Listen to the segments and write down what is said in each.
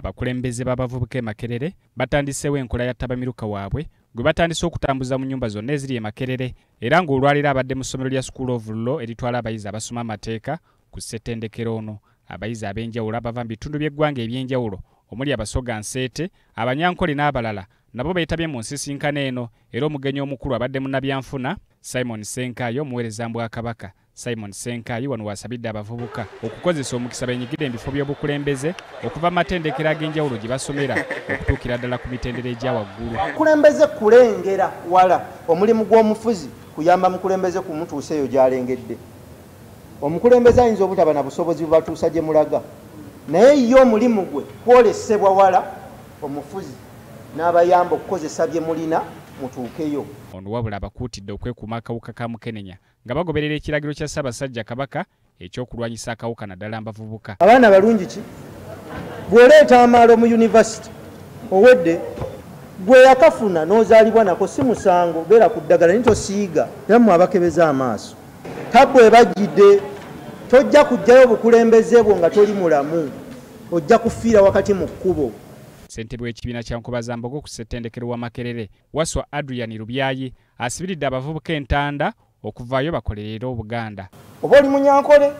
Abakulembeze b'abavubuka e Makerere batandiseewo enkola ya ttabamiruka waabwe gwe batandise okutambuza mu nnyumba zonna eziri e Makerere, era ng'olwaleero abadde mu ssomero lya School of Law eritwala abayizi abasoma amateeka ku ssettendekero ono. Abayizi ab'enjawulo abava mu bitundu by'eggwanga eby'enjawulo omuli Abasoga Nseete, Abanyankole n'abalala nabo beetabye mu nsisinkano eno, era omugenyi omukulu abadde munnabyanfuna Simon Ssenkayi, omuweereza mbwakabaka. Simon Ssenkayi wano wasabidde abavubuka okukozesa omukisa benyigire mu bifo by'obukulembeze okuva mu matendekero ag'enjawulo gye basomera okutuukira ddala ku mitendera egya waggulu. Omukulembeze kulengera wala, omulimu gw'omufuzi kuyamba mukulembeze kumutuusa eyo gy'alengedde. Omukulembeze ayinza obutaba na busobozi bubatuusa gye mulaga, naye ye omulimu gwe kwolesebwa wala omufuzi n'abayamba okukozesa bye mulina mutuukeyo. Ono wabula abakuutidde okwekuuma akawuka ka mukenenya nga bagoberera ekiragiro kya Ssaabasajja Kabaka ekyokulwanyisa akawuka naddala mbavubuka. Abaana balungi ki? Bw'oleeta amaalo mu yunivasite owedde gwe yakafuna n'ozaalibwa nako si musango, beera ku ddagala naye tosiiga. Era mmwe abakebeza amaaso tabbu ebajjidde, tojja kuggyayo obukulembeze bwo nga toli mulamu, ojja kufiira wakati mu kkubo. Ssentebe w'ekibiina kya Nkobazambogo ku ssettendekero wa Makerere, Waswa Adrian Lubyayi, asibiridde abavubuka entanda okuvaayo bakolerere Obuganda. Oba oli Munyankole,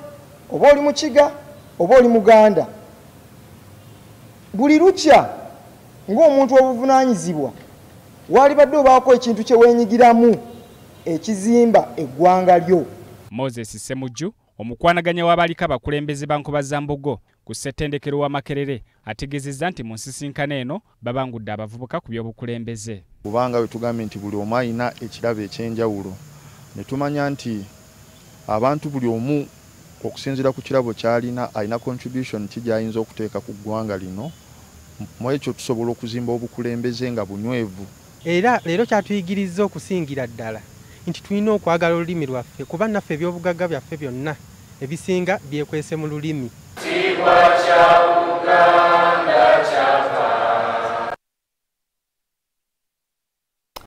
oba oli Mukiga, oba oli Muganda, buli lukya ng'omuntu obuvunaanyizibwa waalibadde obaako ekintu kye weenyigiramu ekizimba eggwanga lyo. Moses Ssemujju, omukwanaganya w'abaliko abakulembeze ba Nkobazambogo ku ssettendekero wa Makerere, ategeezezza nti mu nsisinkano eno babangudde abavubuka ku by'obukulembeze. Kubanga bwe tugambye nti buli omu alina ekirabo eky'enjawulo, ne tumanya nti abantu buli omu okusinziira ku kirabo ky'alina alina contribution ki gy'ayinza okuteeka ku ggwanga lino, mu ekyo tusobola okuzimba obukulembeze nga bunywevu. Era leero kyatuyigirizza okusingira ddala nti tulina okwagala olulimi lwaffe kuba naffe ebyobugagga byaffe byonna ebisinga byekwese mu lulimi. Kitiibwa kya